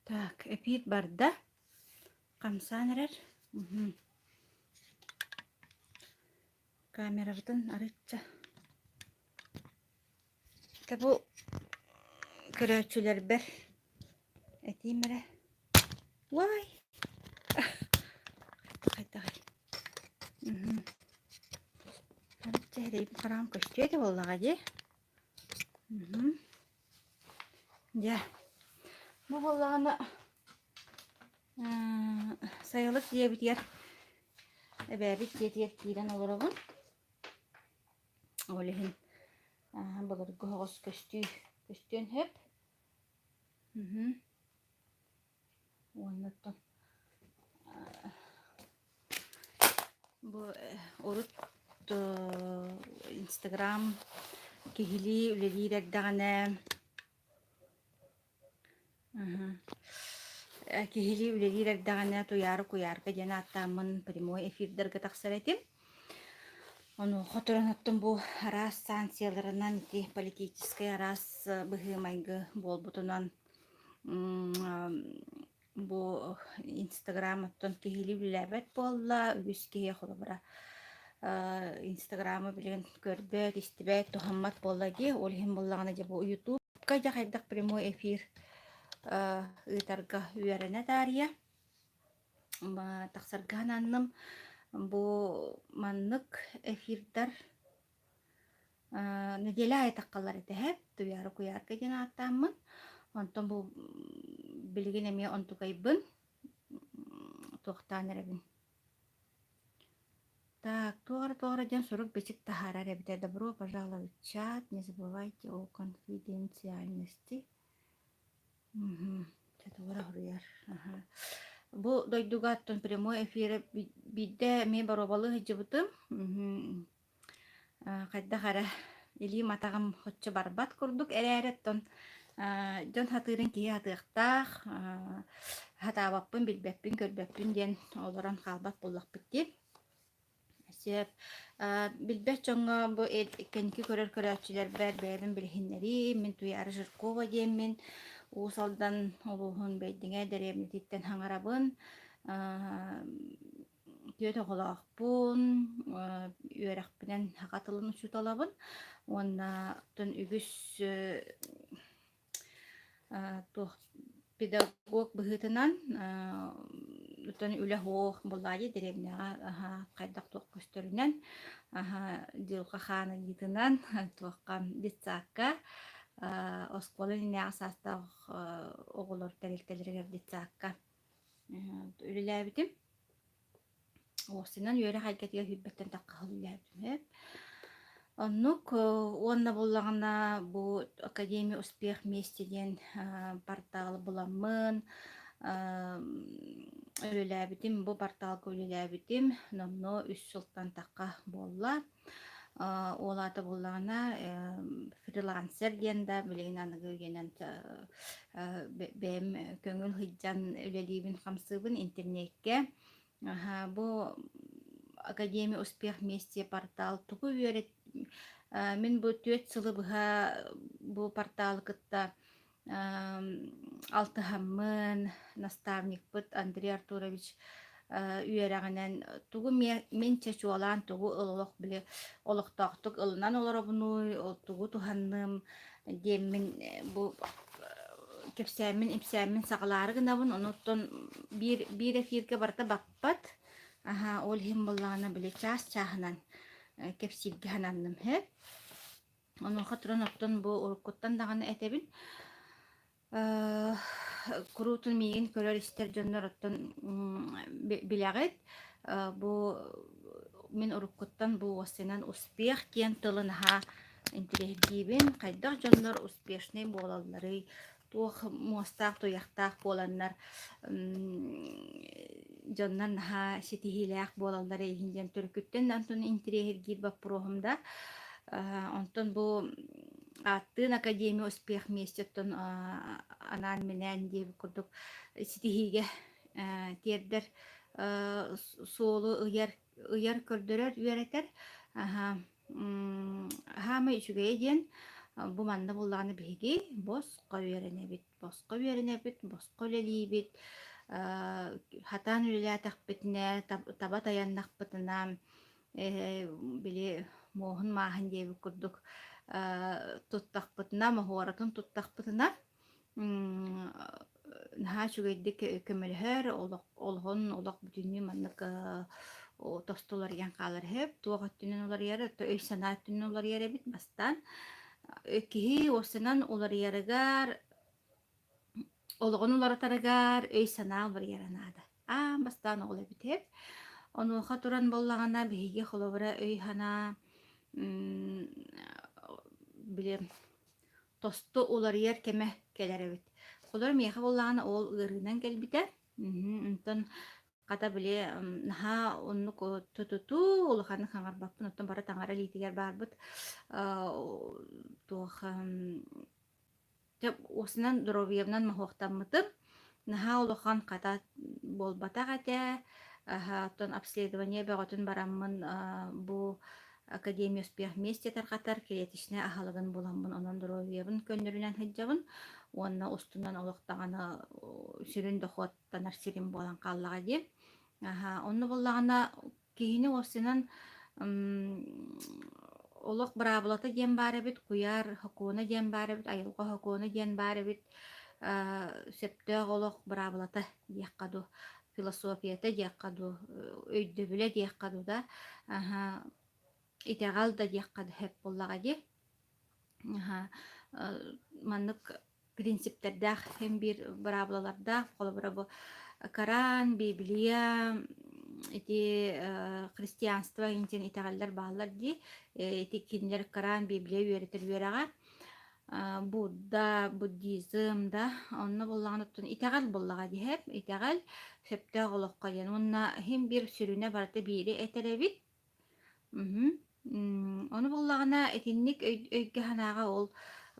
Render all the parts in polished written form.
Так, эпиир барда. Хамсаан эрэр. Мгм. Камерабытын арычча. Тэ бу көрөөччүлэрбэр этиим эрэ. Уай! Хайдаҕый? Мгм. Арычча эрэйим хараҕым көстүө этэ буоллаҕа дии. Мгм. Дьэ, бу буоллаҕына сайылык дьиэбитигэр эбээбит дьиэтигэр киирэн олоробун. Ол иһин былыргы оһоҕос көстүү көстүөн сөп. Уонна оттон бу урут Инстаграм киһилии үлэлиир эрдэҕинэ киһилии үлэлиир эрдэҕинэ Туйаара Куйаарка диэн ааттааммын прямой эфирдэргэ тахсар этим. Онуоха туран оттон бу араас санкцияларынан ити политическай араас быһыы-майгы буолбутунан бу Инстаграм оттон киһилии үлэлээбэт буолла. Үгүс киһи холобура Инстаграмы билигин көрбөт, истибэт, туһаммат буолла дии. Ол иһин буоллаҕына дьэ бу Ютубка дьэ хайдах прямой эфир ыытарга үөрэнэ таарыйа тахсарга сананным. Бу маннык эфирдар Нэдиэлэ аайы таххаллар этэ эһэт, Туйаара Куйаарка диэн ааттааммын. Онтон бу билигин эмиэ онтукайбын туохтаан эрэбин. Так, туох эрэ туох эрэ диэн сурук-бичик таһаарар эбитэ. Добро пожаловать в чат, не забывайте о конфиденциальности. Мгм. Чэ, тугу эрэ суруйар. Аха. Бу дойдуга оттон прямой эфиры биирдэ эмиэ боруобалыы сылдьыбытым. Мгм. Хайдах эрэ илиим-атаҕым оччо барбат курдук эрээри оттон дьон сатыырын киһи сатыахтаах, сатаабаппын, билбэппин, көрбөппүн диэн олорон хаалбат буоллахпыт дии. Сөп. Билбэт дьоҥҥо бу кэнники көрөр көрөөччүлэрбэр бэйэбин билиһиннэриим. Мин Туйаара Жиркова диэммин. Уус Алдан улууһун Бэйдиҥэ дэриэбинэтиттэн хаҥарабын. Түөрт оҕолоохпун, үөрэхпинэн саха тылын учууталабын уонна оттон үгүс туох педагог быһыытынан оттон үлэ суох буоллаҕа дии дэриэбинэҕэ хайдах туох көстөрүнэн дьылҕа хаан ыйыытынан туохха детсадка оскуола иннинээҕи саастаах оҕолор тэрилтэлэригэр детсадка Үлэлээбитим. Уопсайынан үөрэх эйгэтигэр сүүрбэттэн тахха сыл үлэлээбитим ээ. Оннук уонна буоллаҕына бу Академия успех вместе диэн порталы буламмын үлэлээбитим. Бу порталга үлэлээбитим номнуо үс сылтан тахха буолла. Ол аата буоллаҕына фрилансер диэн да билигин аныгы үйэнэн бэйэм көҥүл сылдьан үлэлиибин-хамсыыбын интернеккэ. Бу Академия успех вместе портал тугу үөрэт мин бу түөрт сылы быһа бу порталы кытта алтыһаммын, наставникпыт Андрей Артурович үөрэҕинэн тугу мин чочуолаан тугу олох били олохтоохтук ылынан олоробунуй, тугу туһанным диэммин бу кэпсээммин ипсээммин саҕалаары гынабын. Онуттан биир биир эфиргэ барыта баппат. Аһа, ол иһин буоллаҕына били чаас чааһынан кэпсииргэ сананным һэ. Онуоха туран оттон бу уруккуттан даҕаны этэбин куруутун миигин көрөр-истэр дьоннор оттон билэҕит бу мин уруккуттан бу уоссайынан успех диэн тылы наһаа интириэһиргиибин хайдах дьоннор успешнай буолалларый туох муостаах-туйахтаах буоланнар дьоннор наһаа ситиһиилээх буолаллар иһин диэн төрүкүттэн онтон интириэһиргиир боппуруоһум да онтон бу ааттыын академия успех вместе оттон анаан-минээн диэбит курдук ситиһиигэ тиэрдэр суолу ыйар ыйар көрдөрөр үөрэтэр Аһаамай үчүгэйэ диэн. Бу манна буоллаҕына биһиги босхо үөрэнэбит, босхо үөрэнэбит, босхо үлэлиибит. Хатаан үлэлээтэхпитинэ, таба тайаннахпытына, били муоһун мааһын диэбит курдук туттахпытына, моһуоратын туттахпытына, наһаа үчүгэйдик көмөлөһөр, олох олоҕун олох бүтүннүү маннык тосту уларыйан хаалар үһү. Туох өттүнэн уларыйар, өй-санаа өттүнэн уларыйар эбит бастаан. Киһи уопсайынан уларыйарыгар, олоҕун уларытарыгар өй-санаа уларыйара наада. Аан бастаан ол эбит үһү. Онуоха туран буоллаҕына биһиги холобура өй-санаа били тосту уларыйар кэмэ кэлэр эбит. Холобура миэхэ буоллаҕына ол ыарыынан кэлбитэ. Онтон хата били наһаа оннук тутутуу улаханнык хаҥарбаппын, оттон бары таҥара илиитигэр баарбыт туох уосунан доруобуйабынан моһуохтаммытым. Наһаа улахан хата буолбатах этэ. Оттон обследование бөҕөтүн бараммын бу Академия успех вместе тарҕатар клеточнай аһылыгын буламмын онон доруобуйабын көннөрүнэн сылдьабын уонна устунан олох даҕаны сүрүн дохуоттанар сирим буолан хааллаҕа дии. Онно буоллаҕына киһини уопсайынан олох быраабылата диэн баар эбит, куйаар сокуона диэн баар эбит, айылҕа сокуона диэн баар эбит, сөптөөх олох быраабылата диэххэ дуу, философията диэххэ дуу, өйдөбүлэ диэххэ дуу да, итэҕэл да диэххэ сөп буоллаҕа дии. Маннык принциптэрдээх син биир быраабылалардаах холобура бу Коран, Библия ити христианство диэн итэҕэллэр бааллар дии ити кинилэр Коран, Библия үөрэтэр үөрэҕэ Будда, буддизм да онно буоллаҕына оттон итэҕэл буоллаҕа диһэп итэҕэл сөптөөх олоххо диэн уонна иһин биир сүрүнэ барыта биири этэр эбит Мгм. Ону буоллаҕына итинник өй өйгө-санааҕа ол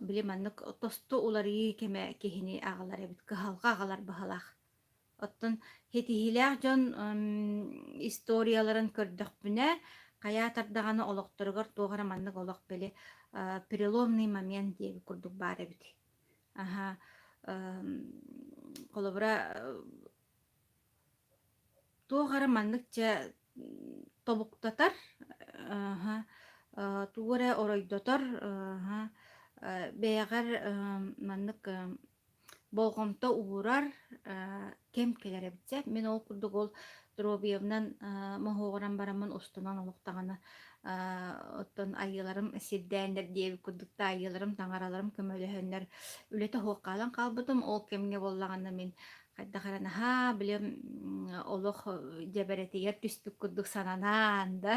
били маннык тосту уларыйыы кэмэ киһини аҕалар эбит, кыһалҕа аҕалар быһалаах. Оттон ситиһиилээх дьон историяларын көрдөхпүнэ, хайаатар даҕаны олохторугар туох эрэ маннык олох били переломный момент диэбит курдук баар эбит. Аһа, холобура Туох эрэ маннык дьэ тобуктатар, аһа, тугу эрэ оройдотор, аһа, бэйэҕэр маннык болҕомто уурар кэм кэлэр эбит сөп. Мин ол курдук ол доруобуйабынан моһуоҕуран бараммын устунан олох даҕаны оттон айыыларым сирдээннэр диэбит курдук да айыыларым, таҥараларым көмөлөһөннөр үлэтэ суох хаалан хаалбытым. Ол кэмҥэ буоллаҕына мин хайдах эрэ наһаа били олох дьэбэрэтигэр түспүт курдук сананаан да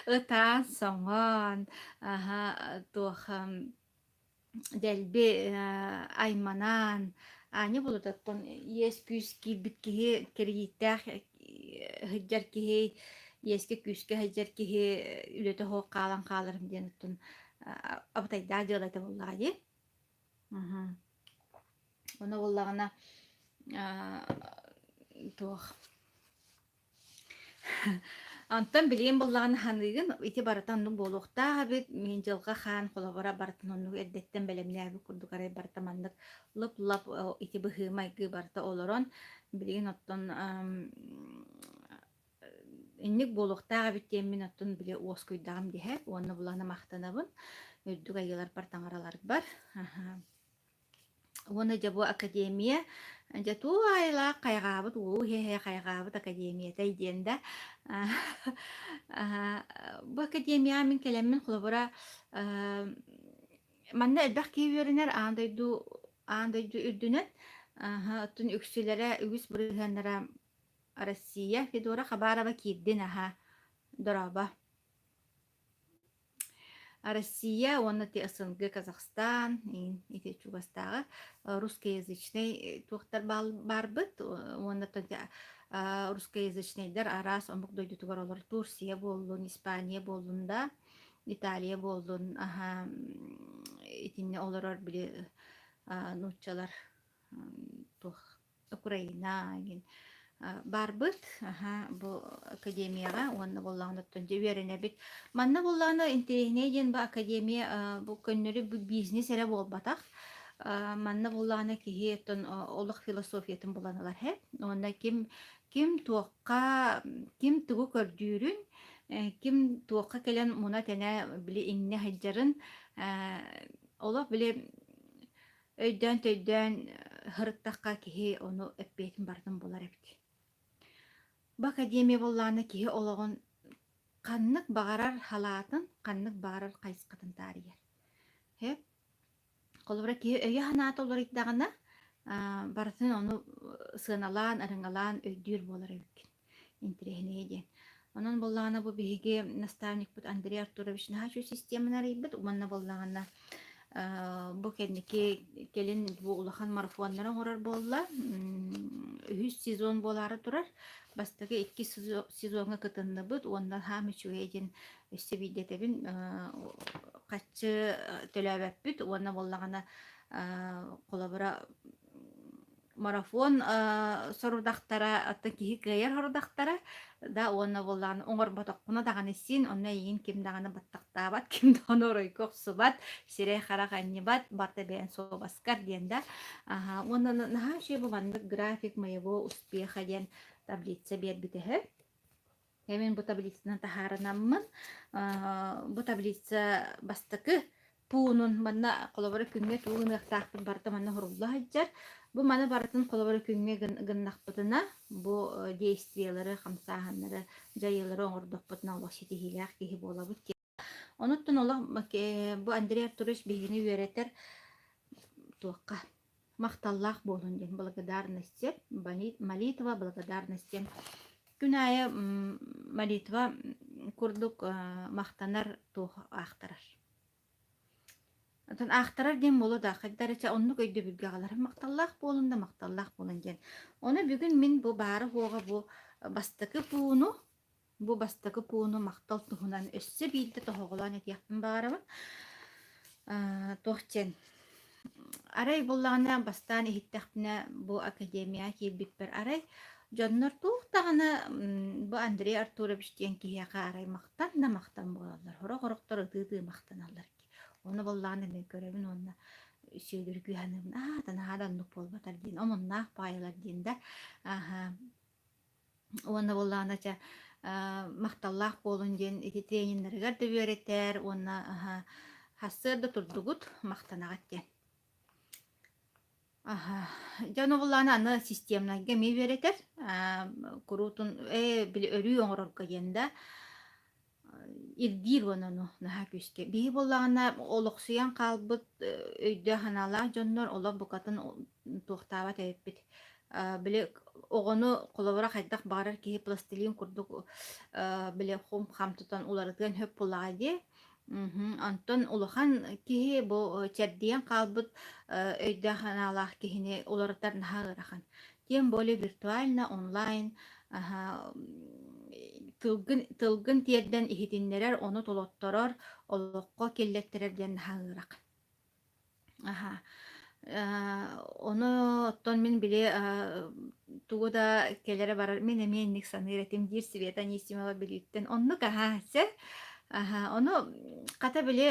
ытаан-соҥоон аһа туох дэлби айманаан аанньа булутаттан иэс-күүс киирбит киһи кредиттээх сылдьар киһи иэскэ-күүскэ сылдьар киһи үлэтэ суох хаалан хааларым диэн оттон абытайдаах дьыала этэ буоллаҕа дии. Ону буоллаҕына туох Онтон билигин буоллаҕына саныыгын ити барыта оннук буолуохтаах эбит мин дьылҕа хаан холобура барытын оннук эрдэттэн бэлэмнээбит курдук арай барыта маннык лып-лап ити быһыы-майгы барыта олорон билигин оттон инник буолуохтаах эбит диэммин оттон били уоскуйдаҕым диһэ уонна булана махтанабын үрдүк айыыларбар таҥараларбар Уонна дьэ бу академия дьэ туох айылаах хайҕаабыт уу иһэ хайҕаабыт академиятай диэн да бу академияҕа мин кэлэммин холобура манна элбэх киһи үөрэнэр аан дойду аан дойду үрдүнэн оттон үксүлэрэ үгүс бырыһыаннара Россия Федора Хабарова киирдин аһа дорообо Россия уонна ити СНГ Казахстан ити чугастааҕы русскоязычнай туохтар баарбыт уонна русскоязычнайдар араас омук дойдутугар олор Турция буоллун, Испания буоллун да, Италия буоллун аһа итиннэ олорор били нууччалар туох Украина игин. Барбыт аха бу академияҕа уонна буоллаҕына оттон дьэ үөрэнэбит. Манна буоллаҕына интэриэһинэй диэн бу академия бу көннөрү бу бизнес эрэ буолбатах. Манна буоллаҕына киһи оттон олох философиятын булан ылар һэ. Уонна ким ким туохха ким тугу көрдүүрүн, ким туохха кэлэн муна-тэнэ били иҥнэ сылдьарын олох били Өйдөөн-төйдөөн сырыттахха киһи ону эппиэтин барытын булар эбит. Бу академия буоллаҕына киһи олоҕун ханнык баҕарар халаатын, ханнык баҕарар хайысхатын таарыйар. Һэ? Холобура киһи өйө-санаата уларыйдаҕына, барытын ону сыаналаан, арыҥалаан өйдүүр буолар эбиккин. Интэриэһинэйэ диэн. Онон буоллаҕына бу биһиги наставникпыт Андрей Артурович наһаа үчүгэй систиэмэни арыйбыт уонна буоллаҕына бу кэнники кэлин бу улахан марафоннары оҥорор буолла. Үһүс сезон буолаары турар. Бастакы иккис сезоҥҥа кытынныбыт уонна хаам үчүгэй диэн өссө биирдэ этэбин хаччы төлөөбөппүт уонна буоллаҕына холобура марафон сорудахтара, оттон киһи кыайар сорудахтара да уонна буоллаҕына оҥорботоххуна даҕаны син, онно эйигин ким даҕаны баттахтаабат, ким даҕаны оройго охсубат, сирэй-харах анньыбат, барыта бэйэн суобаскар диэн да. Аха, уонна наһаа үчүгэй бу маннык график моего успеха диэн таблица биэрбит үһү. Мин бу таблицаны таһаарынаммын, бу таблица бастакы пуунун манна холобура күҥҥэ тугу гыныахтаахпын барыта манна сурулла сылдьар. Бу маны барытын холобура күҥҥэ гыннахпытына, бу действиелары, хамсааһыннары, дьайыылары оҥордохпутуна олох ситиһиилээх киһи буолабыт. Онуттан олох бу Андрей Артурович биһигини үөрэтэр туохха махталлаах буолун диэн благодарности, молитва благодарности. Күн аайы молитва курдук махтанар туох аахтарар. Оттон аахтарар диэн буолуо да, хайдах эрэ оннук өйдөбүлгэ аҕалар. Махталлаах буолун да махталлаах буолун диэн. Ону бүгүн мин бу баара-суоҕа бу бастакы пууну Бу бастакы пууну махтал туһунан өссө биирдэ тоһоҕолоон этиэхпин баҕарабын. Туох диэн арай буоллаҕына бастаан иһиттэхпинэ бу академияҕа киирбиппэр арай дьоннор туох даҕаны бу Андрей Артурович диэн киһиэхэ арай махтан да махтан буолаллар. Сорох-сорохтор ытыы-ытыы махтаналлар. Ону буоллаҕына мин көрөбүн уонна сүөлүргүү саныыбын аа наһаа да оннук буолбатар диэн омуннаах баайылар диэн да аһа Уонна буоллаҕына чэ махталлаах буолун диэн ити трениннэригэр да үөрэтэр уонна сарсыарда турдугут махтанаҕыт диэн. Аха. Дьэ ону буоллаҕына аны системнайга эмиэ үөрэтэр. Куруутун ээ били өрүү оҥорорго диэн да ирдиир уонна ону наһаа күүскэ. Биһи буоллаҕына олохсуйан хаалбыт өйдөөх-санаалаах дьоннор олох букатын туохтаабат эбиппит. Били оҕону холобура хайдах баҕарар киһи пластилин курдук били хум-хам тутан уларытыан сөп буоллаҕа дии. Онтон улахан киһи бу чэрдийэн хаалбыт өйдөөх-санаалаах киһини уларытар наһаа ыарахан. Тем более виртуально, онлайн тылгын, тылгын тиэрдэн иһитиннэрэр, ону толотторор, олоххо киллэттэрэр диэн наһаа ыарахан. Аха. Ону оттон мин били тугу да кэлэрэ барар мин эмиэ инник саныыр этим диир Света Анисимова Бүлүүттэн. Оннук аһаа сөп. Аха, ону хата били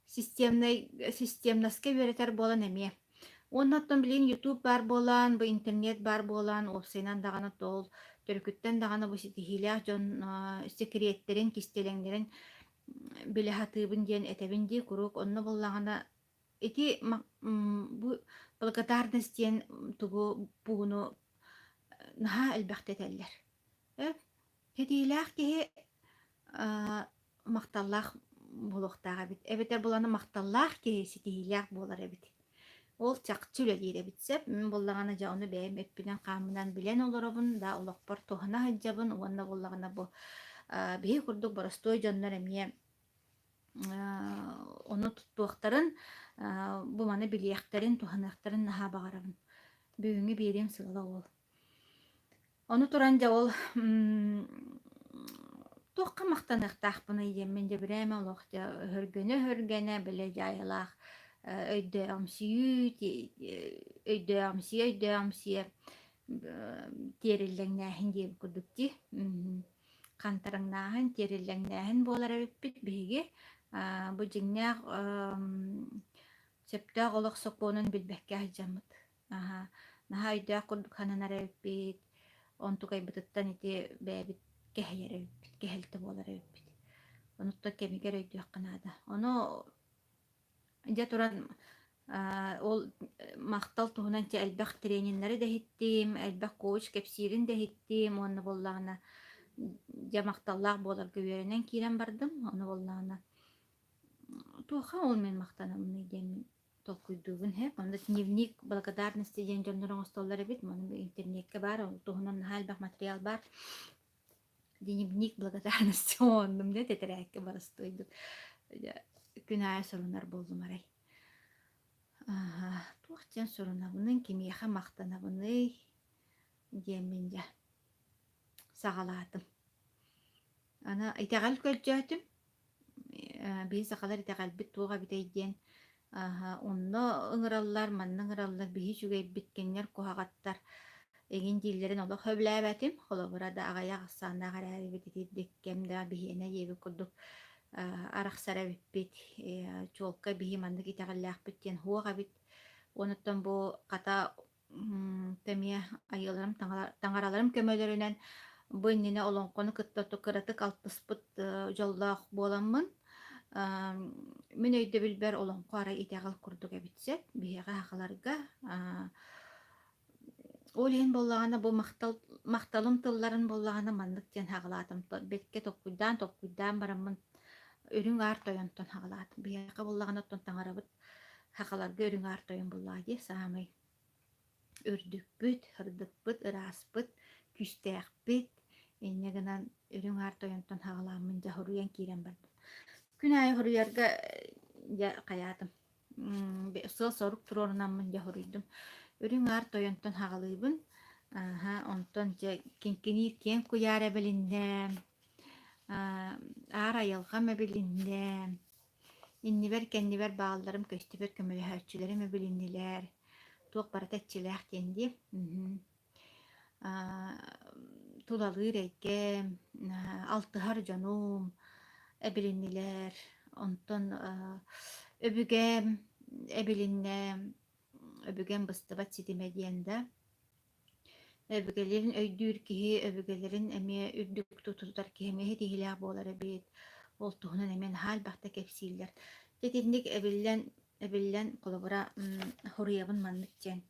системнай системнаска үөрэтэр буолан эмиэ. Уонна оттон билигин YouTube баар буолан, бу интернет баар буолан, уопсайынан даҕаны ол төрүкүттэн даҕаны бу ситиһиилээх дьон секреттэрин, кистэлэҥнэрин билэ сатыыбын диэн этэбин дии куруук. Онно буоллаҕына ити бу благодарность диэн тугу бугуну наһаа элбэхтэ этэллэр. Ситиилээх киһи махталлаах буолуохтаах эбит. Эбэтэр буланы махталлаах киһи ситиһиилээх буолар эбит. Ол чахчы үлэлиир эбит сөп. Мин буоллаҕына дьэ ону бэйэм эппинэн-хааммынан билэн олоробун да олохпор туһана сылдьабын уонна буоллаҕына бу биһи курдук боростуой дьоннор эмиэ ону туттуохтарын, бу маны билиэхтэрин, туһаныахтарын наһаа баҕарабын. Бүгүҥҥү биэриэм сыала ол. Ону туран дьэ ол туохха махтаныахтаахпыный диэммин дьэ бирээмэ олох дьэ өһүргэнэ-өһүргэнэ били дьаайылаах өйдөөҕүмсүйүү өйдөөҕүмсүйэ өйдөөҕүмсүйэ. тиэриллэҥнээһин диэбит курдук дии. Хантарыҥнааһын, тиэриллэҥнээһин буолар эбиппит биһиги. Бу дьиҥнээх сөптөөх олох сокуонун билбэккэ сылдьаммыт. Аһа, наһаа өйдөөх курдук сананар эбиппит. Онтукайбытыттан ити бэйэбит кэһэйэр эбиппит, кэһэлтэ буолар эбиппит. Онуттан кэмигэр өйдүөххэ наада. Ону дьэ туран ол махтал туһунан дьэ элбэх трениннэри да иһиттим, элбэх коуч кэпсиирин да иһиттим уонна буоллаҕына дьэ махталлаах буоларга үөрэнэн киирэн бардым. Ону буоллаҕына туохха ол мин махтанабыный диэммин толкуйдуубун һэ. Онно дневник благодарности диэн дьоннор оҥостоллор эбит. Ону интернеккэ баар, ол туһунан наһаа элбэх материал баар. Дневник благодарности оҥордум дэ тэтэрээккэ барыстыйдык. Күн аайы сурунар буоллум арай. Туох диэн сурунабыный, кимиэхэ махтанабыный диэммин дьэ саҕалаатым. Аны итэҕэл көрдөөтүм. Биһи сахалар итэҕэлбит туох эбитэй диэн онно ыҥыраллар, манна ыҥыраллар, биһи үчүгэйбит, кинилэр куһаҕаттар эҥин дииллэрин олох сөбүлээбэтим. Холобура да аҕыйах ахсааннаах эрээрибит итирдик кэм да биһиэнэ диэбит курдук арахсар эбиппит. Чуолкай биһи маннык итэҕэллээхпит диэн суох эбит. Онуттан бу хата эмиэ айыыларым таҥараларым көмөлөрүнэн бу иннинэ олоҥхону кытта кыратык алтыспыт дьоллоох буоламмын мин өйдөбүлбэр олоҥхо арай итэҕэл курдук эбит сөп биһиэхэ сахаларга ол иһин буоллаҕына бу махтал махталым тылларын буоллаҕына маннык диэн саҕалаатым бэркэ толкуйдаан толкуйдаан бараммын үрүҥ аар тойонтон саҕалаатым биһиэхэ буоллаҕына оттон таҥарабыт сахаларга үрүҥ аар тойон буоллаҕа дии саамай үрдүкпүт, сырдыкпыт, ырааспыт, күүстээхпит. Инньэ гынан үрүҥ аар тойонтон саҕалааммын дьэ хоруйан киирэн бардым. Күн аайы хоруйарга дьэ хайаатым. Сыал-сорук туруорунаммын дьэ хоруйдум. Үрүҥ аар тойонтон саҕалыыбын. Аһа, онтон дьэ киҥкиниир киэҥ куйаар эбилиннэ, аар айылҕам эбилиннэ, Иннибэр-кэннибэр баалларым көстүбэт көмөлөһөөччүлэрим эбилиннилэр, туох барыта иччилээх диэн дии. Тулалыыр эйгэм, алтыһар дьонум эбилиннилэр, онтон өбүгэм эбилиннэ, өбүгэм быстыбат ситимэ диэн да. Өбүгэлэрин өйдүүр киһи өбүгэлэрин эмиэ үрдүк тутар киһи эмиэ ситиһиилээх буолар эбит. Ол туһунан эмиэ наһаа элбэхтэ кэпсииллэр. Дьэ итинник эбиллэн эбиллэн холобура хоруйабын маннык диэн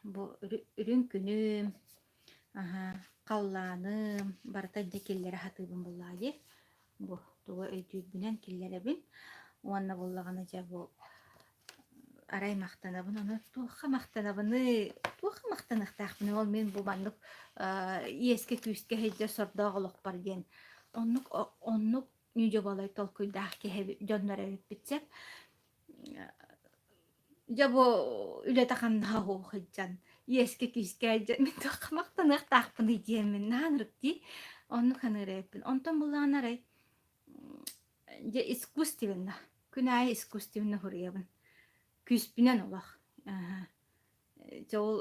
бу үрүҥ күнүм, халлааным барыта дьэ киллэрэ сатыыбын буоллаҕа дии. Бу тугу өйдүүрбүнэн киллэрэбин уонна буоллаҕына дьэ бу арай махтанабын ону туохха махтанабыный туохха махтаныахтаахпыный ол мин бу маннык иэскэ-күүскэ сылдьар сордоох олохпор диэн оннук оннук ньүдьү-балай толкуйдаах киһи дьоннор эбиппит сөп дьэ бу үлэтэ-хамнаһа суох сылдьан иэскэ-күүскэ сылдьан мин туохха махтаныахтаахпыный диэммин наһаа ынырык дии оннук саныыр эбиппин онтон буллаҕына арай дьэ искусственно күн аайы искусственно суруйабын күүспүнэн олох дьэ ол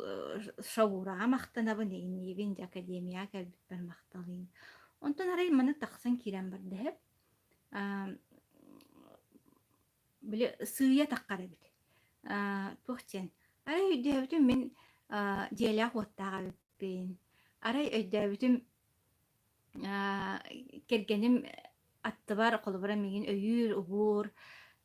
шаураҕа махтанабын иҥниибин дьэ академияҕа кэлбиппэр махталыйын онтон арай маны тахсан киирэн барда иһэп били сыыйа таххар эбит туох диэн арай өйдөөбүтүм мин дьиэлээх-уоттаах эбиппин арай өйдөөбүтүм кэргэним аттыбар холобура миигин өйүүр, угуур,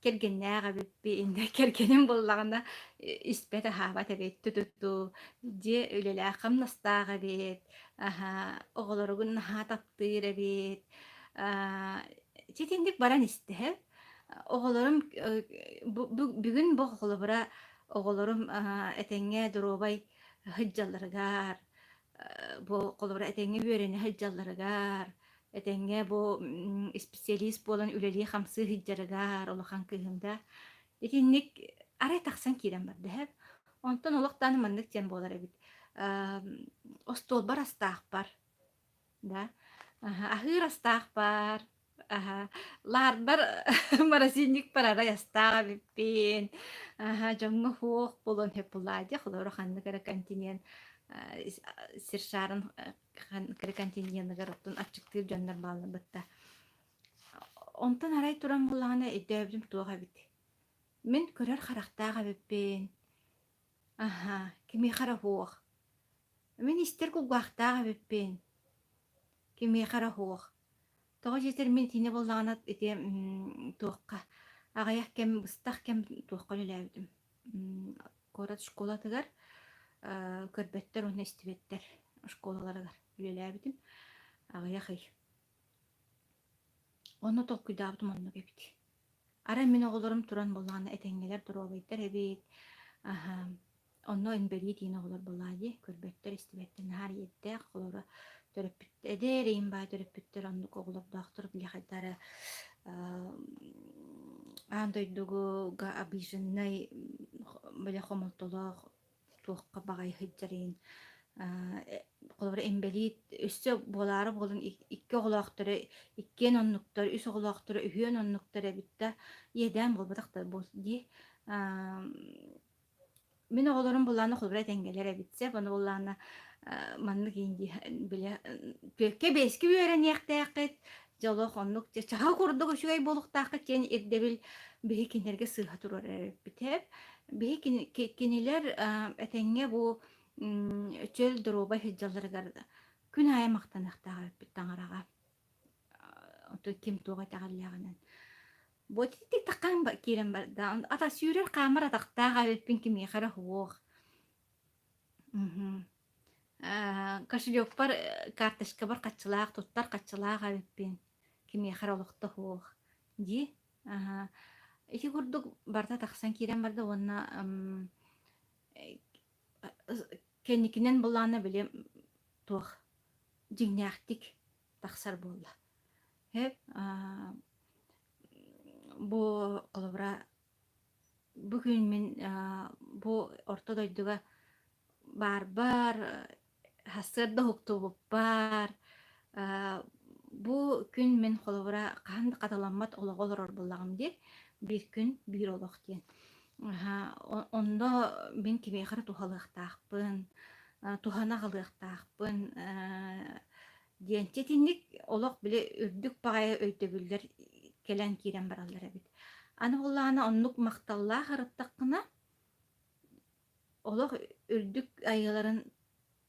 кэргэннээх эбиппин, кэргэним буоллаҕына испэт-аһаабат эбит, ту-ту-ту, дьиэ үлэлээх-хамнастаах эбит, аһаа, оҕолоругун наһаа таптыыр эбит, аа, ситинник баран истэ. Оҕолорум бүгүн бу холобура оҕолорум этэҥҥэ доруобай сылдьалларыгар бу холобура этэҥҥэ үөрэнэ сылдьалларыгар, этэҥҥэ бу исписэлиис буолан үлэлии-хамсыы сылдьарыгар улахан кыыһым да итинник арай тахсан киирэн барда иһэр. Онтон олох даҕаны маннык диэн буолар эбит. Остуолбар астаахпар да аһыыр астаахпар. Аһа, лаарбар морозильникпар арай астаах эбиппин. Аһа, дьоҥҥо суох буолуон сөп буоллаҕа дии, холобура ханнык эрэ континент сир шаарын ханнык эрэ континеныгар оттон аччыктыыр дьоннор бааллар бытта. Онтон арай туран буоллаҕына өйдөөбүтүм туох эбит. Мин көрөр харахтаах эбиппин. Аһа, кимиэхэ эрэ суох. Мин истэр кулгаахтаах эбиппин. Кимиэхэ эрэ суох. Тоҕо диэтэр мин итини буоллаҕына ити туохха аҕыйах кэм быстах кэм туохха үлэлээбитим. Куорат школатыгар көрбөттөр уонна истибэттэр школаларыгар үлэлээбитим. Аҕыйах ый. Онно толкуйдаабытым оннук эбит. Арай мин оҕолорум туран буоллаҕына этэҥҥэлэр доруобайдар эбит. Аһа, онно инбэлиит иин оҕолор буоллаҕа дии, көрбөттөр, истибэттэр наһаа эриэйдээх оҕолоро төрөппүт эдэр ийэм баай төрөппүттэр оннук оҕолордоохтор били хайдары аан дойдуга обиженнай били хомолтолоох туохха баҕайы сылдьар иһин холобура инбэлиит өссө буолаары буолан икки оҕолоохторо иккиэн оннуктар, үс оҕолоохторо үһүөн оннуктар эбит да иэдээн буолбатах да дии мин оҕолорум булаана холобура этэҥҥэлэр эбит сөп ону буллаана маннык дии бile түөккэ биэскэ үөрэниэхтээххит дьолох оннук чаһы курдук үчүгэй буолуохтааххыт диэн ирдэбил биһи кинилэргэ сыыһа турар эбиппит биһи кинилэр этэҥҥэ бу чөл доруобай сылдьалларыгар күн аайы махтаныахтаах эбиппит таҥараҕа Оттон ким туох итэҕэллээҕинэн. Бу итинник таххан киирэн барда. Ата сүүрэр хаамар атахтаах эбиппин кимиэхэ эрэ суох. Кошелекпар карточкабар хаччылаах туттар хаччылаах эбиппин кимиэхэ эрэ олохто суох дии. Аһа. Ити курдук барыта тахсан киирэн барда уонна кэнникинэн былаана били туох дьиҥнээхтик тахсар буолла. Һэп бу холобура бу күн мин бу орто дойдуга баарбар сарсыарда уһуктубуппар бу күн мин холобура хаһан да хатыламмат олоҕу олорор буоллаҕым дии биир күн биир олох диэн онно мин кимиэхэ эрэ туһалыахтаахпын туһана аҕалыахтаахпын диэн итинник олох били үрдүк баҕайы өйдөбүллэр кэлэн киирэн бараллар эбит. Аны буоллаҕына оннук махталлаах ырыттаххына олох үрдүк айыыларын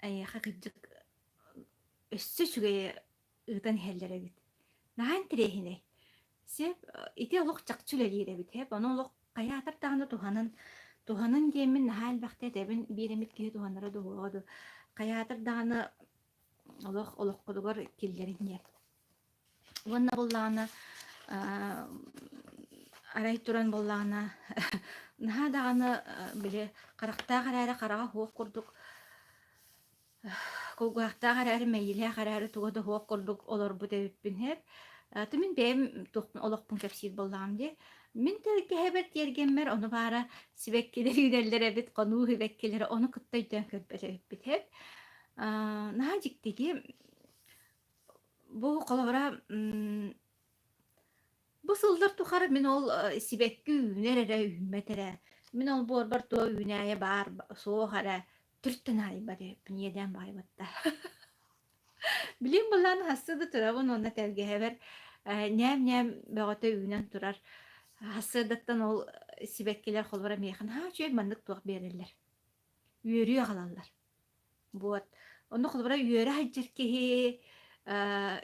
эйиэхэ кырдьык өссө үчүгэйи ыытан иһэллэр эбит. Наһаа интэриэһинэй. Сөп, ити олох чахчы үлэлиир эбит. Сөп, ону олох хайаатар даҕаны туһанын, туһанын диэммин наһаа элбэхтэ этэбин, биир эмит киһи туһанара дуоһуоҕа дуу. Хайаатар даҕаны олох олоххутугар киллэрин диэн. Уонна буоллаҕына арай туран буоллаҕына наһаа даҕаны били харахтаах эрээри хараҕа суох курдук кулгаахтаах эрээри мэйиилээх эрээри туга да суох курдук олорбут эбиппин һэп. То мин бэйэм туохпун олохпун кэпсиир буоллаҕым дии. Мин тэлгэһэбэр тиэргэммэр ону баара сибэккилэр үүнэллэр эбит, хонуу сибэккилэрэ ону кытта өйдөөн көрбөт эбиппит һэп. Наһаа дьикти дии. Бу холобура бу сыллар тухары мин ол сибэкки үүнэр эрэ үүммэт эрэ, мин олбуорбар туох үүнээйи баар суох эрэ түртэн аайбат эбиппин иэдээн баайбатта. Билим былаан хассы да турабын уонна тэлгэһэбэр ньээм-ньээм бөҕөтө үүнэн турар. Сарсыардаттан ол сибэккилэр холобура миэхэ наһаа үчүгэй маннык туох биэрэллэр. Үөрүү аҕалаллар. Вот. Онно холобура үөрэ сылдьар киһи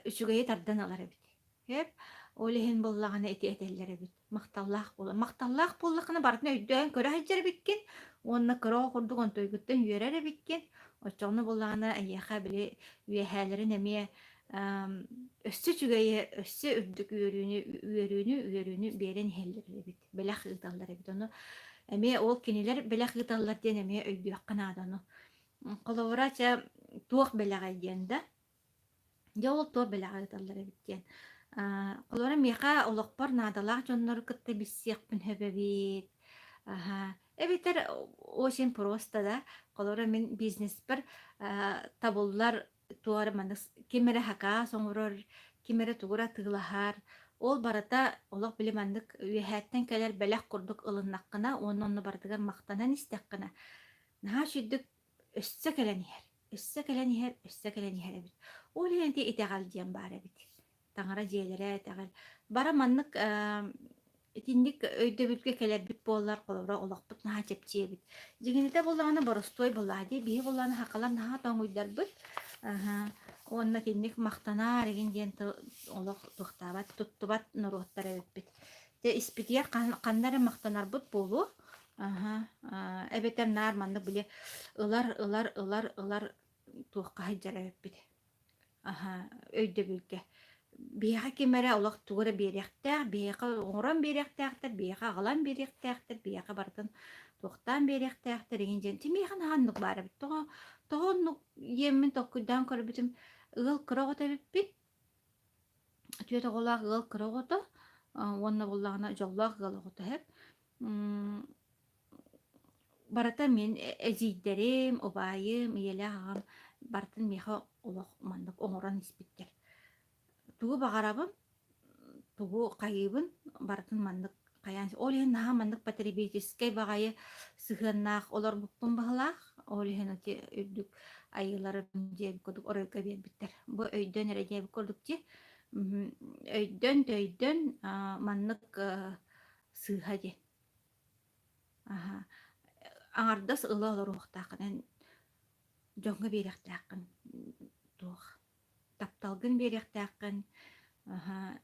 үчүгэйи тардан ылар эбит. Сөп. Ол иһин буоллаҕына ити этэллэр эбит. Махталлаах буола. Махталлаах буоллаххына барытын өйдөөн көрө сылдьар эбиккин уонна кыра оҕо курдук онтуйгуттан үөрэр эбиккин. Оччоҕуна буоллаҕына эйиэхэ били үөһээлэрин эмиэ өссө үчүгэйи, өссө үрдүк үөрүүнү, үөрүүнү, үөрүүнү биэрэн иһэллэр эбит. Бэлэх ыыталлар эбит. Ону эмиэ ол кинилэр бэлэх ыыталлар диэн эмиэ өйдүөххэ наада ону. Холобура, чэ, туох бэлэҕэй диэн да. Дьэ ол туох бэлэҕи ыыталлар эбит диэн. Холобура, миэхэ олохпор наадалаах дьоннору кытта билсиэхпин сөп эбит. Аһа. Эбэтэр очень просто да. Холобура, мин бизнеспэр табыллар туора маннык ким эрэ хакаас оҥорор, ким эрэ тугу эрэ атыылаһар. Ол барыта олох били маннык үөһээттэн кэлэр бэлэх курдук ылыннаххына уонна онно барытыгар махтанан истэххинэ, наһаа үчүгдүк өссө кэлэн иһэр, өссө кэлэн иһэр, өссө кэлэн иһэр эбит. Ол иһин ити итэҕэл диэн баар эбит. Таҥара дьиэлэрэ итэҕэл. Бары маннык итинник өйдөбүлгэ кэлэрбит буоллар, холобура, олохпут наһаа чэпчиэ эбит. Дьиҥинитэ буоллаҕына боростуой буоллаҕа дии, биһи буоллаҕына сахалар наһаа тоҥуйдарбыт. Аһа, уонна итинник махтанаар игин диэн тыл олох туохтаабат, туттубат норуоттар эбиппит. Дьэ испитигэр ханна эрэ махтанарбыт буолуо. Аһа, эбэтэр наар маннык били ылар, ылар, ылар, ылар туохха сылдьар эбиппит. Аһа, өйдөбүлгэ. Биһиэхэ ким эрэ олох тугу эрэ биэриэхтээх, биһиэхэ оҥорон биэриэхтээхтэр, биһиэхэ аҕалан биэриэхтээхтэр, биһиэхэ барытын туохтаан биэриэхтээхтэр игин диэн. Тимиэхэ наһаа оннук баар эбит. Тоҕо, тоҕо оннук диэммин толкуйдаан көрбүтүм, ыал кыра оҕото эбиппин. Түөрт оҕолоох ыал кыра оҕото уонна буоллаҕына дьоллоох ыал оҕото эһэм. Барыта мин эдьиийдэрим, убайым, ийэлээх аҕам барытын миэхэ олох маннык оҥорон испиттэр. Тугу баҕарабын, тугу хайыыбын барытын маннык хайаан ол иһин наһаа маннык потребительскэй баҕайы сыһыаннаах олорбуппун баһылаах. Ол иһин ити үрдүк айыыларым диэбит курдук оройго биэрбиттэр. Бу өйдөн эрэ диэбит курдук дии. Өйдөн төйдөн маннык сыыһа диэн. Аһа, аҥардас ыла олоруохтааххын эн дьоҥҥо биэриэхтээххин туох тапталгын биэриэхтээххин, аһа,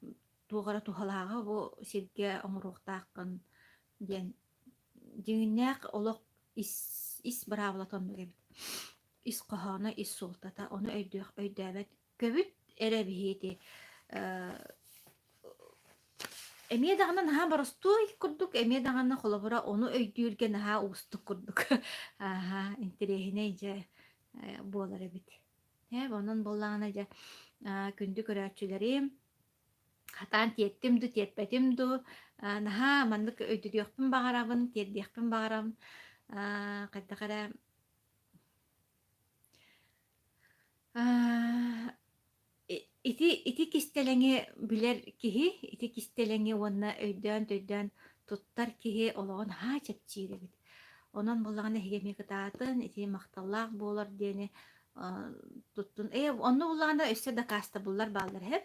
туох эрэ туһалааҕы бу сиргэ оҥоруохтааххын диэн дьиҥнээх олох ис ис быраабылата оннук эбит. Ис хоһооно, ис суолтата ону өйдүөх өйдөөбөт көбүт эрэ биһиэти эмиэ даҕаны наһаа боростуой курдук, эмиэ даҕаны холобура ону өйдүүргэ наһаа уустук курдук. Ааһа, интэриэһинэй дьэ буолар эбит. Ээ, онон буоллаҕына дьэ күндү көрөөччүлэрим, хатаан тиэртим дуу, тиэрпэтим дуу, наһаа маннык өйдөтүөхпүн баҕарабын, тиэрдиэхпин баҕарабын. Хайдах эрэ Ити ити кистэлэҥи билэр киһи, ити кистэлэҥи уонна өйдөөн-төйдөөн туттар киһи олоҕо наһаа чэпчиир эбит. Онон буоллаҕына эһиги эмиэ кытаатын, ити махталлаах буолар диэни туттун. Ээ, онно буоллаҕына өссө дакаастабыллар бааллар эһэ.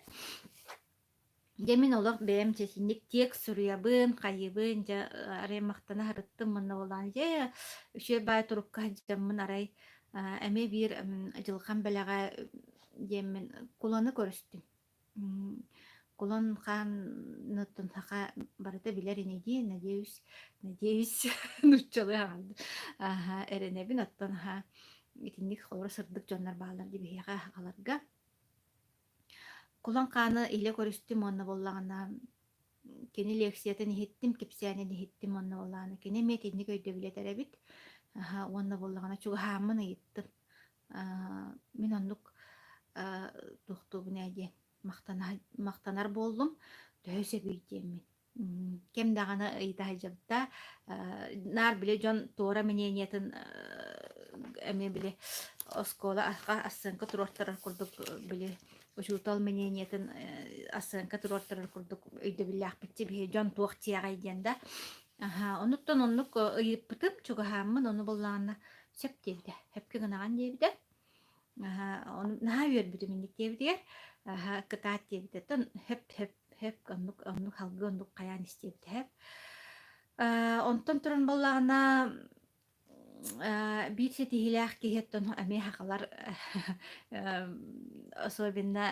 Дьэ мин олох бэйэм чэчинник текст суруйабын, хайыыбын, дьэ арай махтана сырыттым уонна буоллаҕына дьэ үчүгэй баай турукка сылдьаммын арай эмиэ биир дьылҕам бэлэҕэ диэммин Куланы көрүстүм. Кулан хаан саха барыта билэр ини дии, надеюсь, надеюсь нууччалыы аҕалдым. Аха, эрэнэбин оттон аха итинник холоро сырдык дьоннор бааллар дии биһиэхэ аҕаларга. Кулан хааны илэ көрүстүм уонна буоллаҕына кини лекциятын иһиттим, кэпсээнин иһиттим уонна буоллаҕына кини эмиэ итинник өйдөбүлү этэр эбит. Аһа, уонна буоллаҕына чугаһааммын ыйыттым. Аа, мин оннук аа, туохтуубун ээ диэн махтана махтанар буоллум, төһө сөбүй диэммин. Кэм даҕаны ыйыта сылдьыбыта. Наар били дьон туора мнениетын эмиэ били оскуола ассыаҥка туруортарар курдук били учуутал мнениетын ассыаҥка туруортарар курдук өйдөбүллээхпит биһи дьон туох диэҕэй диэн да. Аһа, онуттан оннук ыйыппытым, чугаһааммын ону буллаҕына сөп диэбитэ, сөпкө гынаҕын диэбитэ. Аһа, ону наһаа үөрбүтүм инник диэбитигэр, аһа, кытаат диэбитэ. Оттон хөп хөп Хөп, оннук оннук салгыы оннук хайаан истиэбитэ. Онтон туран буоллаҕына биир ситиһиилээх киһи оттон эмиэ сахалар особенно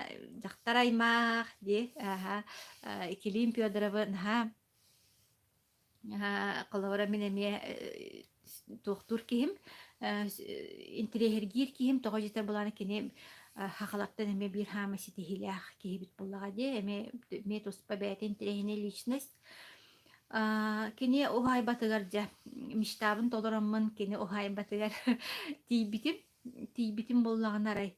дьахтар аймах дии аһа Килим Федоровы наһаа Холобура, мин эмиэ туохтуур киһим, интэриэһиргиир киһим, тоҕо дьиэтэр буолаары кини сахалартан эмиэ биир хаама ситиһиилээх киһибит буоллаҕа дии, эмиэ эмиэ туспа бэйэтэ интэриэһинэй личность. Кини уһаайбатыгар дьэ мечтабын толороммун кини уһаайбатыгар тиийбитим. Тиийбитим буоллаҕына арай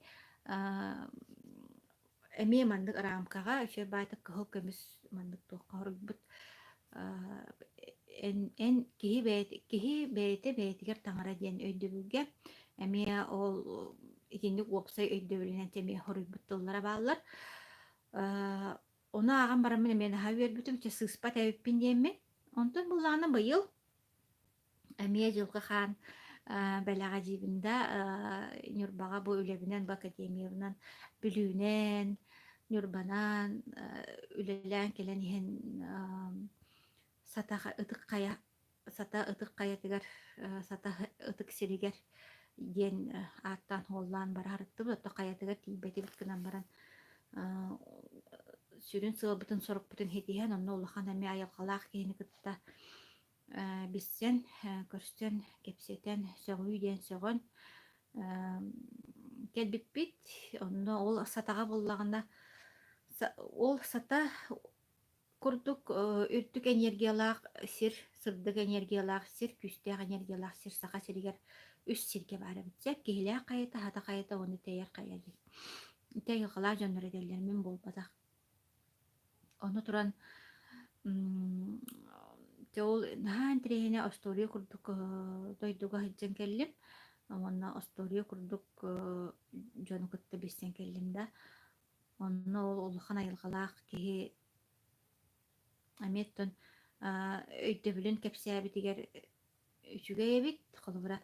Эмиэ маннык рамкаҕа үчүгэй баайдык кыһыл көмүс маннык туохха хоруйбут эн эн киһи бэйэтэ киһи бэйэтэ бэйэтигэр таҥара диэн өйдөбүлгэ эмиэ ол итинник уопсай өйдөбүлүнэн эмиэ хоруйбут тыллара бааллар. Ону ааҕан бараммын эмиэ наһаа үөрбүтүм, чэ сыыспат эбиппин диэммин. Онтон буллаҕына быйыл эмиэ Дьылҕа Хаан бэлэҕэ диибин да, Ньурбаҕа бу үлэбинэн, бу академиябынан Бүлүүнэн, Ньурбанан үлэлээн кэлэн иһэн Сата Ытык Хайа Сата Ытык Хайатыгар Сата Ытык сиригэр диэн ааттаан-суоллаан бара сырыттыбыт, оттон хайатыгар тиийбэтибит гынан баран сүрүн сыалбытын-сорукпутун ситиһэн, онно улахан эмиэ айылҕалаах киһини кытта билсэн, көрсөн, кэпсэтэн, сөҕүү диэн сөҕөн кэлбиппит. Онно ол сатаҕа буоллаҕына, ол сата курдук үрдүк энергиялаах сир, сырдык энергиялаах сир, күүстээх энергиялаах сир Саха сиригэр үс сиргэ баар эбит. Сөп Киһилээх хайата, Хата хайата уонна Тэйэр хайа диэн. Ити айылҕалаах дьоннор этэллэр, мин буолбатах. Ону туран дьэ ол наһаа интэриэһинэй остуоруйа курдук дойдуга сылдьан кэллим уонна остуоруйа курдук дьону кытта билсэн кэллим да. Онно ол улахан айылҕалаах киһи эмиэ оттон өйдөбүлүн кэпсээбитигэр үчүгэй эбит. Холобура,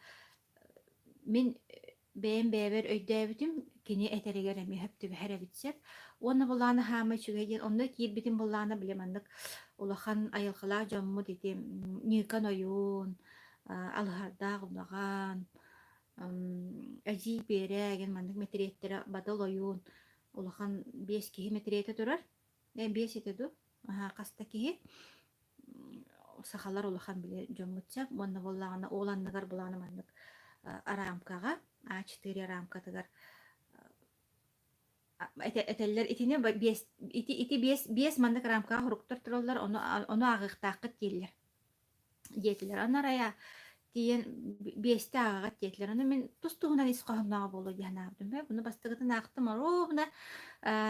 мин бэйэм бэйэбэр өйдөөбүтүм, кини этэригэр эмиэ сөп түбэһэр эбит сөп. Уонна былаана хаама үчүгэй диэн, онно киирбитим былаана били маннык улахан айылҕалаах дьоммут ити Ньыыкан ойуун, Алыһардаах удаҕан, Эдьиий Биэрэ диэн маннык мэтириэттэрэ Бадыл ойуун улахан биэс киһи мэтириэтэ турар. Биэс этэ дуу? Аһаа, хас да киһи сахалар улахан били дьоммут сөп уонна буоллаҕына ол анныгар былаана маннык арамкаҕа А4 арамкатыгар этэллэр итини биэс ити ити биэс биэс маннык рамкаҕа суруктар тураллар ону ону ааҕыахтааххыт дииллэр диэтилэр. Аны арай тиийэн биэстэ ааҕаҕыт диэтилэр. Ону мин тус-туһунан ис хоһооннооҕо буолуо дии санаабытым. Буну бастакытын аахтым оруобуна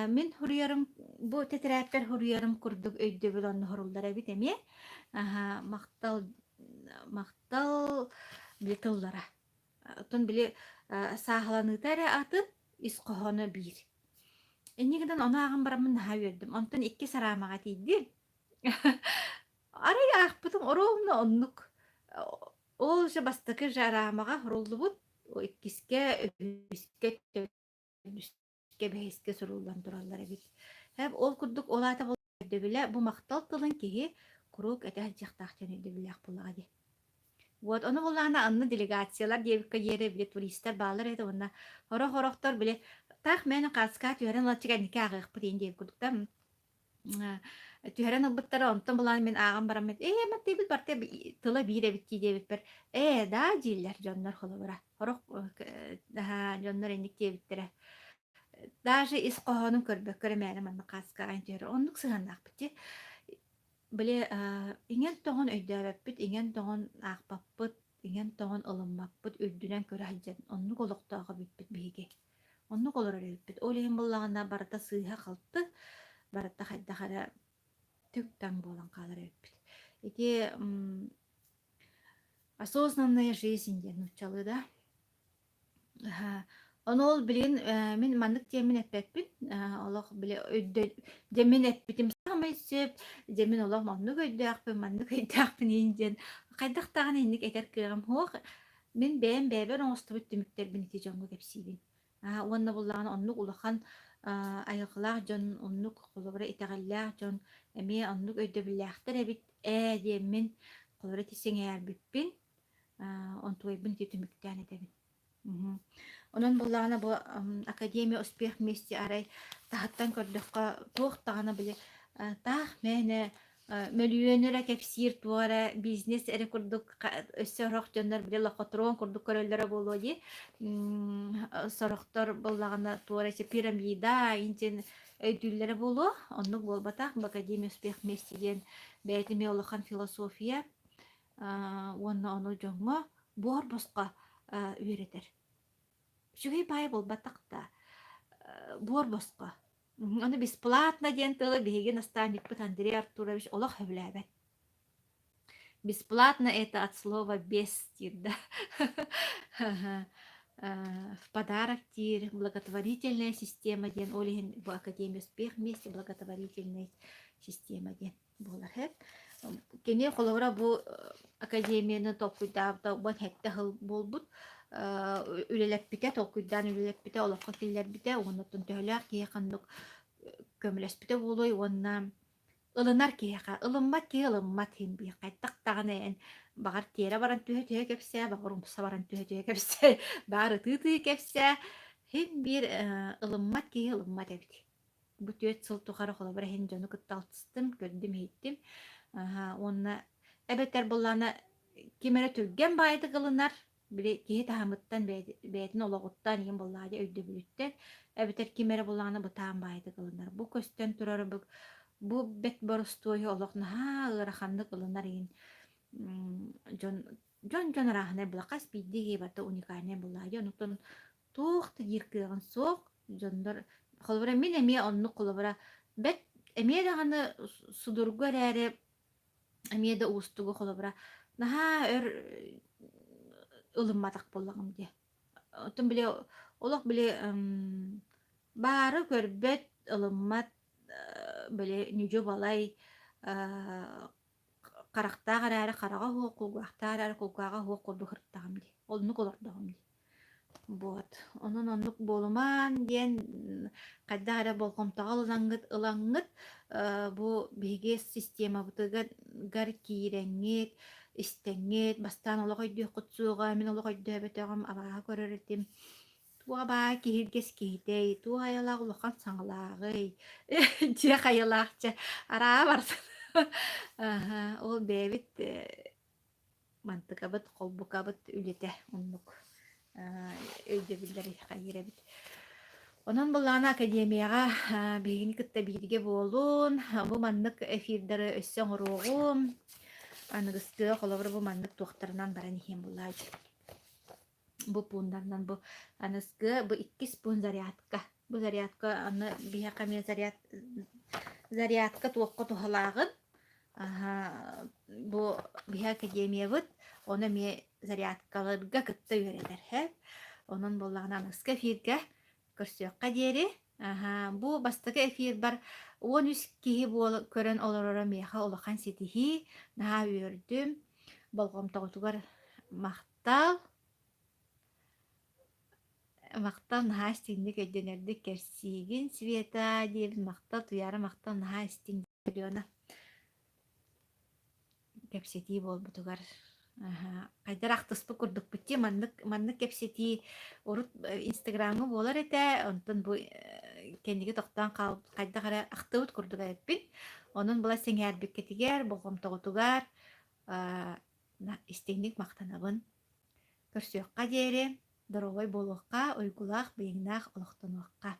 мин суруйарым бу тэтэрээппэр суруйарым курдук өйдөбүл онно суруллар эбит эмиэ. Аһа, махтал махтал били тыллара. Оттон били сааһыланыыта эрэ атын, ис хоһооно биир. Инньэ гынан ону ааҕан бараммын наһаа үөрдүм. Онтон иккис араамаҕа тиийдим. Арай аахпытым оруобуна оннук. Ол же бастакы же араамаҕа суруллубут, иккискэ, үһүскэ, төрдүскэ, бэһискэ суруллан тураллар эбит. Һэп ол курдук ол аата өйдөбүлэ бу махтал тылын киһи куруук этэ сылдьыахтаах диэн өйдөбүллээх буоллаҕа дии. Вот ону буллаҕына анны делегациялар диэбиккэ диэри били туристар бааллар этэ уонна сорох-сорохтор били таах мээнэ хаска түһэрэн ылаччы кэнники ааҕыахпыт диэн диэбит курдуктар Түһэрэн ылбыттара, онтон былаан мин ааҕан бараммын, ээ, маттыыбыт барыта тыла биир эбит дии диэбиппэр, ээ, даа дииллэр дьоннор холобура. Сорох дьоннор инник диэбиттэрэ. Даже ис хоһоонун көрбөккө эрэ мээнэ маннык хааска аҕайан түһэр. Оннук сыһыаннаахпыт дии. Били иҥэн-тоҥон өйдөөбөппүт, иҥэн-тоҥон аахпаппыт, иҥэн-тоҥон ылыммаппыт, үрдүнэн көрө сылдьан оннук олохтоох эбиппит биһиги. Оннук олорор эбиппит. Ол иһин буоллаҕына барыта сыыһа-халты, барыта хайдах эрэ түк-таҥ буолан хаалар эбиппит. Ити осознанная жизнь диэн нууччалыы да. Ону ол билигин мин маннык диэммин эппэппин. Олох били өйдө дьэ мин эппитим саамай сөп, дьэ мин олох маннык өйдөөхпүн, маннык өйдөөхпүн иин диэн хайдах даҕаны инник этэр кыаҕым суох. Мин бэйэм бэйэбэр оҥостубут түмүктэрбин ити дьоҥҥо кэпсиибин. Уонна буоллаҕына оннук улахан айылҕалаах дьон, оннук холобура итэҕэллээх дьон эмиэ оннук өйдөбүллээхтэр эбит ээ диэммин холобура ити сэҥээрбиппин, онтуойбун ити түмүктээн этэбин. Онон буоллаҕына бу Академия успех вместе арай таһыттан көрдөххө туох даҕаны били таах мээнэ мөлүйүөн эрэ кэпсиир туох эрэ бизнес эрэ курдук өссө сорох дьоннор били лохотрон курдук көрөллөрө буолуо дии сорохтор буоллаҕына туох эрэ пирамида интин өйдүүллэрэ буолуо оннук буолбатах бу Академия успех вместе диэн бэйэтэ эмиэ улахан философия уонна ону дьоҥҥо буор босхо үөрэтэр. Үчүгэй баай буолбатах да, буор босхо. Ону бесплатно диэн тылы биһиги наставникпыт Андрей Артурович олох сөбүлээбэт. Бесплатно это от слова без диир да. В подарок диир благотворительная система диэн, ол иһин бу Академия успех вместе благотворительная система диэн буолар һэ. Кини холобура бу академияны толкуйдаабыта 17 сыл буолбут үлэлэппитэ, толкуйдаан үлэлэппитэ, олоххо киллэрбитэ уонна оттон төһөлөөх киһи ханнык көмөлөспүтэ буолуой уонна ылынар киһиэхэ ылыммат киһи ылыммат иһин биир хайдах даҕаны эн баҕар тиэрэ баран түһэ-түһэ кэпсээ, баҕар умса баран түһэ-түһэ кэпсээ, баҕар ытыы-ытыы кэпсээ, иһин биир ылыммат киһи ылыммат эбит. Бу 4 сыл тухары холобур иһин дьону кытта алтыстым, көрдүм-иһиттим. Уонна эбэтэр буоллаҕына ким эрэ түргэн баайытык ылынар, били киһи таһымыттан бэйэтин олоҕуттан ийэм буоллаҕа дии өйдөбүлүттэн эбэтэр ким эрэ буоллаҕына бытаан баайытык ылынар. Бу көстөн турар бу бу бэт боростуойу олох наһаа ыараханнык ылынар иһин дьон дьон дьон арааһынай була хас биирдии киһи барыта уникальнай буоллаҕа дии онуттан туох да диир кыаҕын суох дьоннор холобура мин эмиэ оннук холобура бэт эмиэ даҕаны судургу эрээри эмиэ да уустугу холобура наһаа өр ылымматах буоллаҕым дии. Оттон били олох били баары көрбөт, ылыммат били ньүдьү-балай харахтаах эрээри хараҕа суох, кулгаахтаах эрээри кулгааҕа суох курдук сырыттаҕым дии. Оннук олордоҕум дии. Вот. Онон оннук буолумаан диэн хайдах эрэ болҕомтоҕо ылаҥҥыт ылаҥҥыт бу биһиги системабытыгар киирэҥҥит, истэҥҥит, бастаан олох өйдүөххүт суоҕа, мин олох өйдөөбөтөҕүм, абааһы көрөр этим. Туох абааһы киһиргэс киһитэй, туох айылаах улахан саҥалааҕый, дьиэ хайалаах чэ араа барсан. Аһа, ол бэйэбит мантыкабыт, холбукабыт үлэтэ оннук өйдөбүллэри хайыыр эбит. Онон былаана академияҕа биһигини кытта бииргэ буолун, бу маннык эфирдары өссө оҥоруоҕум. Аныгыстыа холобур бу маннык туохтарынан баран иһиэм буллаачы. Бу пууннарынан бу аныскы бу иккис пуун зарядка. Бу зарядка аны биһиэхэ эмиэ заряд зарядка туохха туһалааҕын аһа бу биһи академиябыт ону эмиэ зарядкаларга кытта үөрэтэр һэ. Онон буоллаҕына аныгыскы эфиргэ көрсүөххэ диэри. Аһа, бу бастакы эфирбар 13 киһи буола көрөн олороро миэхэ улахан ситиһии. Наһаа үөрдүм. Болҕомтоҕутугар махтал. Махтал наһаа истиҥник өйдөнөрдүк кэпсиигин, Света диэбит махтал, Туйаара махтал наһаа истиҥ Алена. Кэпсэтии буолбутугар аһа, хайдах ахтыспыт курдукпут дии маннык маннык кэпсэтии урут Инстаграмҥа буолар этэ, онтон бу кэнники тохтоон хаалбыт хайдах эрэ ахтыбыт курдук эбиппин. Онон була сэҥээрбиккитигэр, болҕомтоҕутугар истиҥник махтанабын. Көрсүөххэ диэри, доруобай буолуохха, уйгулаах, быйаҥнаах олохтонуохха.